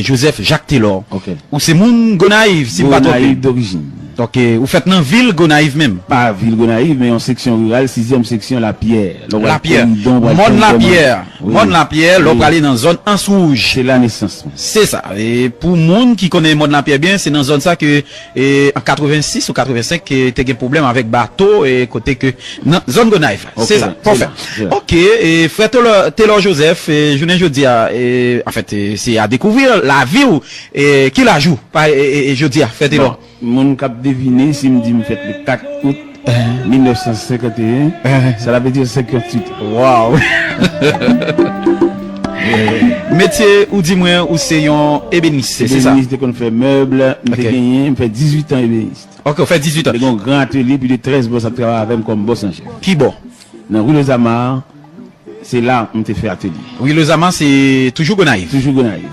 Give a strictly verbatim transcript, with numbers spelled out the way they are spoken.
Joseph Jacques Telor. Ou se moun Gonayiv, si m pa twonpe. Gonayiv dorijin. Ok, ou fèt nan vil Gonayiv menm? Pa vil Gonayiv, men yon seksyon riral, sizyèm seksyon Lapyè. Lè w al Lapyè. Koridon, w al Mòn Koridon, Lapyè. wi. Mòn Lapyè, lè w Wi. prale nan zòn Answouj. Se la nesans mwen. Se sa. E pou moun ki konnen Mòn Lapyè byen, se nan zòn sa ke e, an katrevensis ou katrevensenk ke te gen pwoblèm avèk bato e kote ke nan zòn Gonayiv. Ok, Se sa. se Pafè. la, se la. Ok, e frè Telor, Telor Joseph, e, jounen jodi a, e, anfèt, e, se a dekouvri lavi w, e, ki laj ou, pa, e, e, e, jodi a, frè Telor. Bon, moun k ap devine si m di m fèt le kat out mil nèf san senkanteyen, sa la vle di senkantuit. Wow! Metye ou di mwen ou se yon ebenis, se sa? Ebenis, te konn fè mèb, m te Ok. genyen, m fè dizuit an ebenis. Ok, ou fè dizuit Te an. gen yon gran atelye, plis de trèz bòs ap travay avè m kòm bòs an chèf. Ki bò? Nan Rue Lezama, se la m te fè atelye. Rue Lezama, se toujou Gonayiv. Toujou Gonayiv.